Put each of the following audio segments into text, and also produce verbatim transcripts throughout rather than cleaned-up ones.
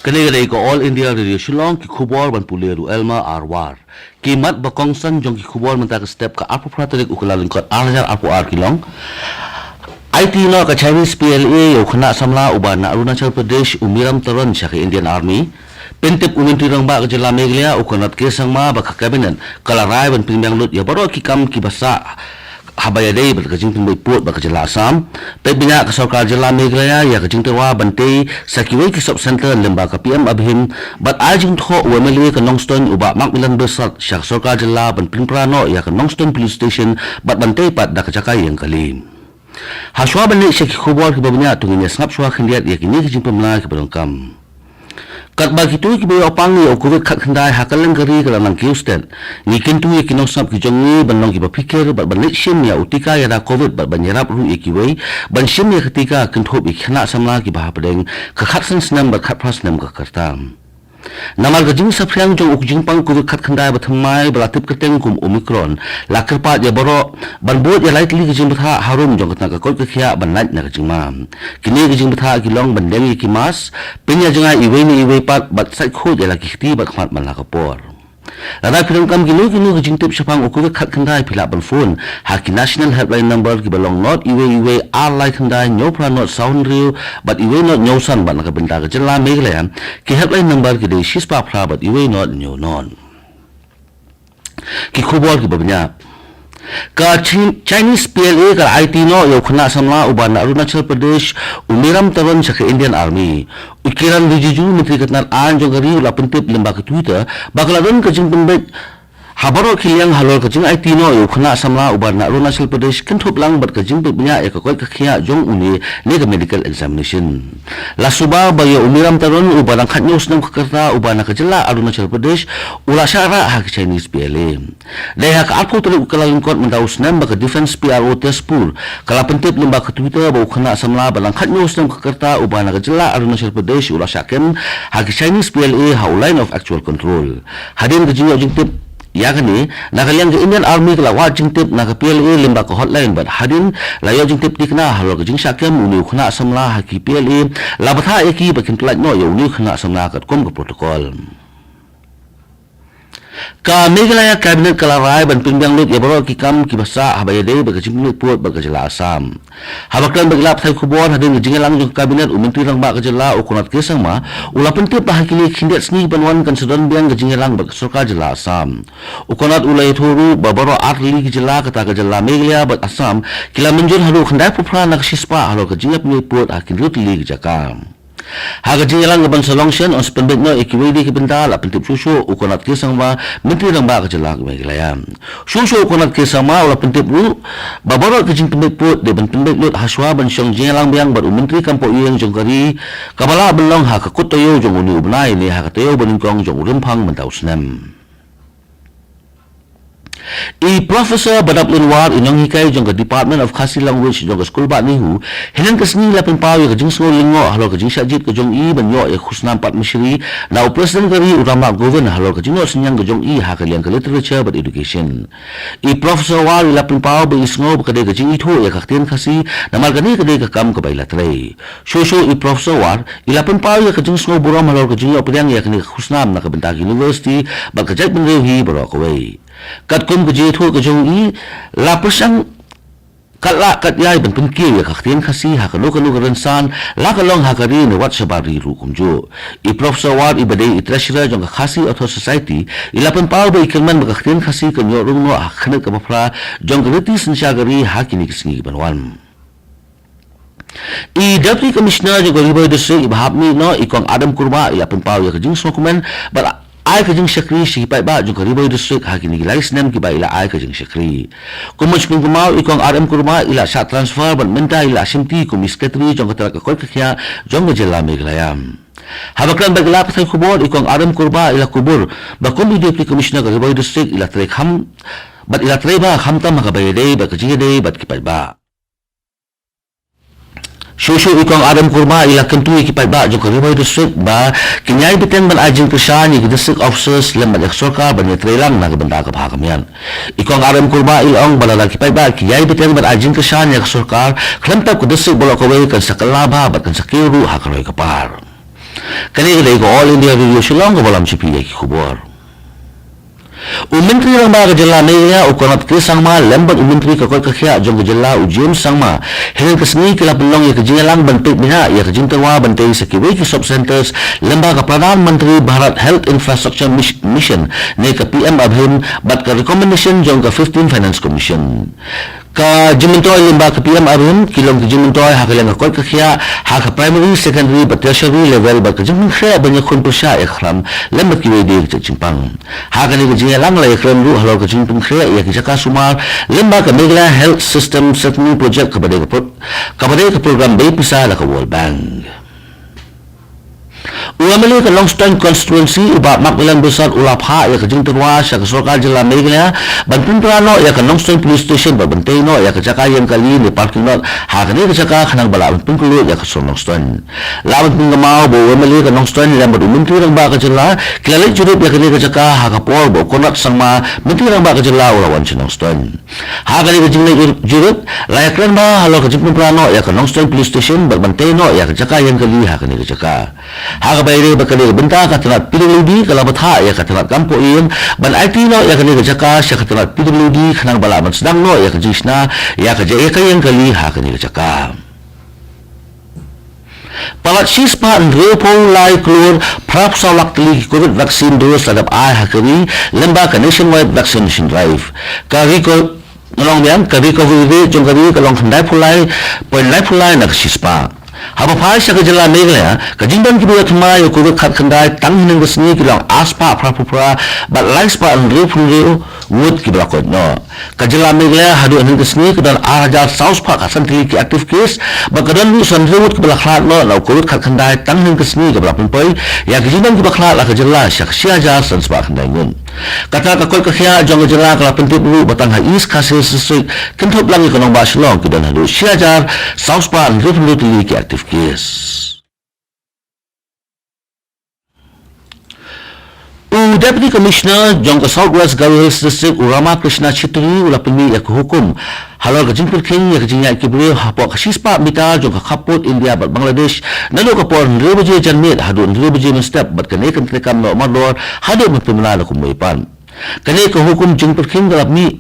Kane ka dei ka All India Radio Shillong, ki khubor ban pule da u Elma Arwar. Ki mat ba kongsan jong ki khubor mynta ka step ka arphew phra tarik u Kyllalyngkot ar hajar arphew ar ki long. Aiti noh ka Chinese P L A ïa u khynnah samla uba na Arunachal Pradesh u Miram Taron sha ka Indian Army. Pyntip u Myntri Rangbah ka jylla Meghalaya u Conrad K Sangma ba ka Cabinet ka la rai ban pynbiang lut ïa baroh ki kam kiba sah haba ïadei bad ka jingpynbeit pud bad ka jylla Assam. Peit bniah ka sorkar jylla Meghalaya ïa ka jingtyrwa ban tei sa kiwei ki sub centre lyngba ka P M Abhiyan bad ai jingthoh u M L A ka Nongstoiñ u Bah Macmillan Byrsat sha ka sorkar jylla ban pynpra noh ïa ka Nongstoiñ Police Station bad ban tei pat da ka jaka ïeng kali. Hashwa ban leit sha ki khubor kiba bniah to ngin ïa sngap shuwa khyndiat ïa kine ki jingpynbna kiba donkam. Katba kito kiba ïoh pang ïa u Covid khatkhyndai ha kylleng ka ri ka la nang kiew stet, ngi kyntu ïa ki nongsngap ki jong ngi ban long kiba phikir bad ban leit shim ïa u tika ïada Covid bad ban ïarap ruh ïa kiwei ban shim ïa ka tika kynthup ïa ki khynnah samla kiba hapdeng ka khatsan snem bad khatphra snem ka rta. Namar ka jingsaphriang jong u jingpang Covid khatkhyndai ba thymmai ba la tip kyrteng kum Omicron la kyrpad ïa baroh ban bud ïa lai tylli ki jingbthah harum jong ka tnat ka koit ka khiah ban lait na ka jingma. Kine ki jingbthah ki long ban deng ïa ki mask, pynïajngai iwei na iwei pat bad sait khuid ïa la ki kti bad khmat man la ka por. Lada phi donkam kino kino ki jingtip shaphang u Covid khatkhyndai phi lah ban phone ha ki National Helpline Number kiba long not iwei iwei ar lai khyndai hynñiew phra not saw hynriew bad iwei not hynñiew san bad na ka bynta ka jylla Meghalaya ki helpline number ki dei shispah phra bad iwei not hynñiew not. Ki khubor kiba bniah. Ka Chin-, Chinese P L A ka la aiti noh ïa u khynnah samla uba na Arunachal Pradesh u Miram Taron sha ka Indian Army. U Kiran Rijiju, Myntri ka tnat aiñ jong ka ri, u la pyntip lyngba ka Twitter ba ka la don ka jingpynbeit ha baroh ki liang halor ka jingaiti noh ïa u khynnah samla uba na Arunachal Pradesh kynthup lang bad ka jingpeit bniah ïa ka koit ka khiah jong une ne ka medical examination. La suba ba ïa u Miram Taron uba dang khathynñiew snem ka rta uba na ka jylla Arunachal Pradesh u la shah rah ha ka Chinese P L A. Dei ha ka arphew tarik u Kyllalyngkot mynta u snem ba ka Defence P R O Tezpur ka la pyntip lyngba ka Twitter ba u khynnah samla ba dang khathynñiew snem ka rta uba na ka jylla Arunachal Pradesh u la shah kem ha ka Chinese P L A ha u Line of Actual Control. Hadien ka jingïoh jingtip ïa kane, na ka liang ka Indian Army ka la wad jingtip na ka P L A lyngba ka hotline bad hadien la ïoh jingtip thikna halor ka jingshah kem une u khynnah samla ha ki P L A, la bthah ïa ki ba kin pyllait noh ïa une u khynnah samla katkum ka protocol. Ka Meghalaya Cabinet ka la rai ban pynbiang lut ïa baroh ki kam kiba sah haba ïadei bad ka jingpynbeit pud bad ka jylla Assam. Haba kren bad ki lad pathai khubor hadien ka jingïalang jong ka Cabinet, u Myntri Rangbah ka jylla u Conrad K Sangma u la pyntip ba ha kine ki khyndiat sngi ban wan kan sa don biang ka jingïalang bad ka sorkar jylla Assam. U Conrad u la ïathuh ruh ba baroh ar tylli ki jylla kata ka jylla Meghalaya bad Assam ki la mynjur haduh khyndai phew phra na ka shispah halor ka jingïapynbeit pud ha kine ki jaka. Ha ka jingïalang kaban sa long shen, yn sa pynbeit noh ïa kiwei de ki bynta, la pyntip shuh shuh u Conrad K Sangma, Myntri Rangbah ka jylla ka Meghalaya. Shuh shuh u Conrad K Sangma u la pyntip ruh ba baroh ka jingpynbeit pud dei ban pynbeit lut hashwa ban shong jingïalang biang bad u Myntri kam poh ïing jong ka ri, kaba lah ban long ha ka kut taïew jong une u bnai ne ha ka taïew banyngkong jong u Rymphang mynta u snem. I Professor Badaplin War, i nonghikai jong ka Department of Khasi Language jong ka Skulbah NEHU, hynnin ka sngi la pynpaw ïa ka jingsngew lyngngoh halor ka jingshah jied ka jong i ban ïoh ïa ka khusnam Padma Shri na u President ka ri u Ram Nath Kovind halor ka jingnoh synñiang ka jong i ha ka liang ka literature bad education. I Professor War i la pynpaw ba i sngew ba ka dei ka jingithuh ïa ka ktien Khasi namar kane ka dei ka kam kaba i la trei. Shuh shuh i Professor War i la pynpaw ïa ka jingsngew burom halor ka jingïoh pdiang ïa kane ka khusnam na ka bynta ka university bad ka jaitbynriew hi baroh kawei. Katkum ka jingïathuh ka jong i, la pyrshang katba lah katba ïai ban pynkiew ïa ka ktien Khasi ha kano kano ka rynsan, la ka long ha ka ri ne wat shabar ri ruh kumjuh. I Professor War iba dei i Treasurer jong ka Khasi Authors Society i la pynpaw ba i kyrmen ba ka ktien Khasi kan ïoh rung noh ha ka khyrnit kaba phra jong ka riti synshar ka ri ha kine ki sngi kiban wan. I Deputy Commissioner jong ka Ri Bhoi District iba hap mih noh, i Kong Adam Kurbah, i la pynpaw ïa ka jingsngewkmen bad ai ka jingshakri sha ki paidbah jong ka Ri Bhoi District ha kine ki lai snem kiba i la ai ka jingshakri. Kum ban shim kynmaw, i Kong Adam Kurbah i la shah transfer bad mynta i la shimti kum i Secretary jong ka tnat ka koit ka khiah jong ka jylla Meghalaya. Haba kren bad ki lad pathai khubor, i Kong Adam Kurbah i la kubur ba kum i Deputy Commissioner ka Ri Bhoi District i la trei kham bad i la trei bha khamtam ha kaba ïadei bad ka jingïadei bad ki paidbah. Shuh shuh i Kong Adam Kurbah i la kyntu ïa ki paidbah jong ka Ri Bhoi District ba kin ïai bteng ban ai jingkyrshan ïa ki District Officers lem bad ïa ka sorkar ban ïatrei lang na ka bynta kaba ha ka miat. I Kong Adam Kurbah i la ong ba lada ki paidbah ki ïai bteng ban ai jingkyrshan ïa ka sorkar, khlem tap ka district baroh kawei kan sa kylla bha bad kan sa kiew ruh ha ka roi ka par. Kane ka dei ka All India Radio Shillong, kaba lam sha phi ïa ki khubor. U Myntri Rangbah ka jylla Meghalaya u Conrad K Sangma lem bad u Myntri ka koit ka khiah jong ka jylla u James Sangma, hynnin ka sngi ki la pynlong ïa ka jingïalang ban peit bniah ïa ka jingtyrwa ban tei sa kiwei ki sub centres lyngba ka Pradhan Mantri Bharat Health Infrastructure Mis-, Mission ne ka P M ABHIM bad ka recommendation jong ka fifteenth Finance Commission. Ka jingmyntoi lyngba ka P M ABHIM ki long ka jingmyntoi ha ka liang ka koit ka khiah ha ka primary, secondary bad tertiary level bad ka jingpynkhreh ban ïakhun pyrshah ïa ka khlam lem bad kiwei de ki jingpang. Ha kane ka jingïalang la ïakren ruh halor ka jingpynkhreh ïa ki jaka sumar lyngba ka Meghalaya Health System Strengthening Project kaba dei ka pro-, kaba dei ka program bei pisa da ka World Bank. U M L A ka Nongstoiñ Constituency u Bah Macmillan Byrsat u la phah ïa ka jingtyrwa sha ka sorkar jylla Meghalaya ban pynpra noh ïa ka Nongstoiñ Police Station bad ban tei noh ïa ka jaka ïeng kali ne parking lot ha kane ka jaka khnang ba lah ban pynkhlaiñ ïa ka shnong Nongstoiñ. La ban pynkynmaw ba u M L A ka Nongstoiñ lem bad u Myntri Rangbah ka jylla ki la leit jurip ïa kane ka jaka ha ka por ba u Conrad Sangma, Myntri Rangbah ka jylla, u la wan sha Nongstoiñ. Ha kane ka jingleit jurip la ïakren bha halor ka jingpynpra noh ïa ka Nongstoiñ Police Station bad ban tei noh ïa ka jaka ïeng kali ha kane ka jaka. Ha kaba ïadei bad kane ka bynta ka tnat P W D ka la bthah ïa ka tnat kam poh ïing ban aiti noh ïa kane ka jaka sha ka tnat P W D khnang ba lah ban sdang noh ïa ka jingshna ïa ka ja-, ïa ka ïeng kali ha kane ka jaka. Palat shispah hynriewphew lai klur phraphew saw lak tylli ki COVID vaccine dose la dep ai ha ka ri lyngba ka Nationwide Vaccination Drive. Ka reco-, ngan ong biang, ka recovery rate jong ka ri ka long khyndaiphew lai point laiphew lai na ka shispah. Haba phai sha ka jylla Meghalaya, ka jingdon kiba ïathymmai ïa u COVID khatkhyndai tang hynnin ka sngi ki long arspah phraphew phra bad laispah hynriewphew hynriew ngut kiba la koit noh. Ka jylla Meghalaya haduh hynnin ka sngi ka don ar hajar saw spah khatsan tylli ki active case, bad ka don ruh san hynriew ngut kiba la khlad noh na u COVID khatkhyndai tang hynnin ka sngi kaba la pynpoi ïa ki jingdon kiba khlad la ka jylla sha ka shi hajar san spah khyndai ngut. Kata ka koit ka khiah jong ka jylla ka la pyntip ruh ba tang ha East Khasi Hills District kynthup lang ïa ka nongbah Shillong ki don haduh shi hajar saw spah hynriewphew hynriew tylli ki active case. U Deputy Commissioner jong ka South West Garo Hills District, u Ramakrishna Chitri, u la pynmih ïa ka hukum halor ka jingpyrkhing ïa ka jingïaid ki briew hapoh ka shispah mitar jong ka khappud India bad Bangladesh, naduh ka por hynriew baje janmiet haduh hynriew baje mynstep, bad kane kan treikam noh mardor haduh ban pynbna da kumwei pat. Kane ka hukum jingpyrkhing ka la mih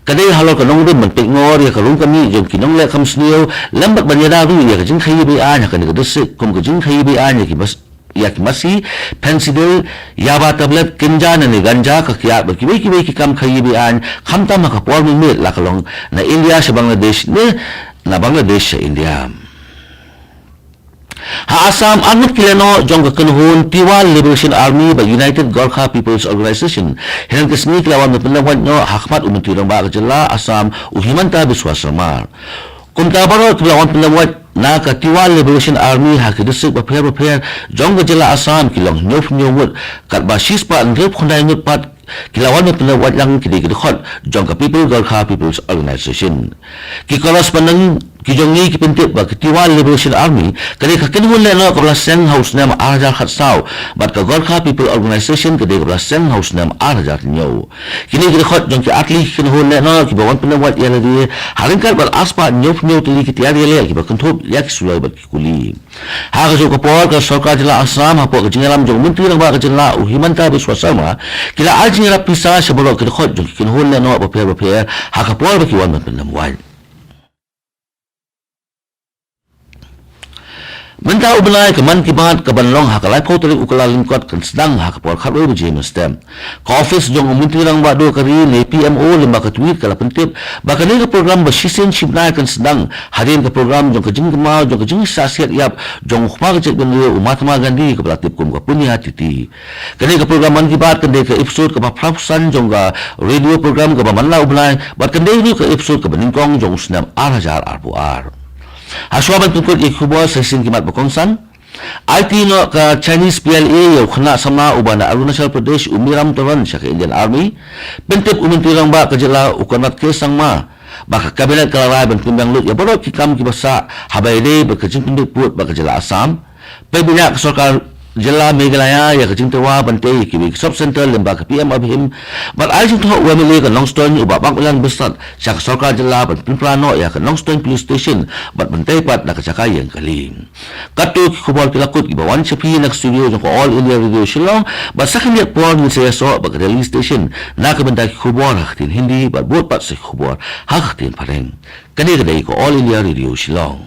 ka dei halor ka nongrim ban peit ngor ïa ka rung ka mih jong ki nongleh kham sniew lem bad ban ïada ruh ïa ka jingkhaïi be-aiñ ha kane ka district kum ka jingkhaïi be-aiñ ïa ki mas-, ïa ki masi, fentanyl, yaba tablet, kinja ne ganja, ka kiad bad kiwei kiwei ki kam khaïi be-aiñ, khamtam ha ka por mynmiet la ka long na India sha Bangladesh ne na Bangladesh sha India. Ha Assam, arngut ki lehnoh jong ka kynhun Tiwa Liberation Army bad United Gorkha People's Organisation hynnin ka sngi ki la wan ban pyndem wait noh ha khmat u Myntri Rangbah ka jylla Assam u Himanta Biswa Sarma. Kumta baroh kiba la wan pyndem wait na ka Tiwa Liberation Army ha ki district bapher bapher jong ka jylla Assam ki long hynñiewphew hynñiew ngut, katba shispah hynriewphew khyndai ngut pat ki la wan ban pyndem wait lang ki dei ki dkhot jong ka People Gorkha People's Organisation. Ki correspondent ki jong ngi ki pyntip ba ka Tiwa Liberation Army ka dei ka kynhun lehnoh kaba la seng ha u snem ar hajar khatsaw, bad ka Gorkha People Organisation ka dei kaba la seng ha u snem ar hajar hynñiew. Kine ki dkhot jong ki artylli ki kynhun lehnoh kiba wan pyndem wait ïa lade ha ryngkat bad arspah hynñiewphew hynñiew tylli ki tiar ïaleh kiba kynthup ïa ki suloi bad ki kuli. Ha kajuh ka por, ka sorkar jylla Assam hapoh ka jingïalam jong u Myntri Rangbah ka jylla u Himanta Biswa Sarma ki la ai jingïarap pisa sha baroh ki dkhot jong ki kynhun lehnoh bapher bapher ha ka por ba ki wan ban pyndem wait. Mynta u bnai ka Mann Ki Baat kaban long ha ka laiphew tarik u Kyllalyngkot kan sdang ha ka por khatwei baje mynstep. Ka ophis jong u Myntri Rangbah Duh ka ri ne P M O lyngba ka tweet ka la pyntip ba kane ka program ba shisien shibnai kan sdang hadien ka program jong ka jingkynmaw jong ka jingshah siat ïap jong u kpa ka jaitbynriew u Mahatma Gandhi kaba la tip kum ka Punyatiti. Kane ka program Mann Ki Baat kan dei ka episode kaba phraphew san jong ka radio program kaba man la u bnai bad kan dei ruh ka episode kaba nyngkong jong u snem ar hajar arphew ar. Hashwa ban pynkut ïa ki khubor, sa shisien ki mat ba kongsan. Aiti noh ka Chinese P L A ïa u khynnah samla uba na Arunachal Pradesh u Miram Toron sha ka Indian Army. Pyntip u Myntri Rangbah ka jylla u Conrad K Sangma ba ka Cabinet ka la rai ban pynbiang lut ïa baroh ki kam kiba sah haba ïadei bad ka jingpynbeit pud bad ka jylla Assam. Peit bniah ka sorkar Jylla Meghalaya ïa ka jingtyrwa ban tei ïa kiwei ki sub centre lyngba ka P M ABHIM bad ai jingthoh u MLA ka Nongstoiñ u Bah Bakmadan Byrsat sha ka sorkar jylla ban pynpra noh ïa ka Nongstoiñ Police Station bad ban tei pat da ka jaka ïeng kali. Katto ki khubor ki la kut kiba wan sha phi na ka studio jong ka All India Radio Shillong, bad sa khyndiat por ngin sa ïasoh bad ka Delhi Station na ka bynta ki khubor ha ka ktien Hindi bad bud pat sa ki khubor ha ka ktien Phareng. Kane ka dei ka All India Radio Shillong.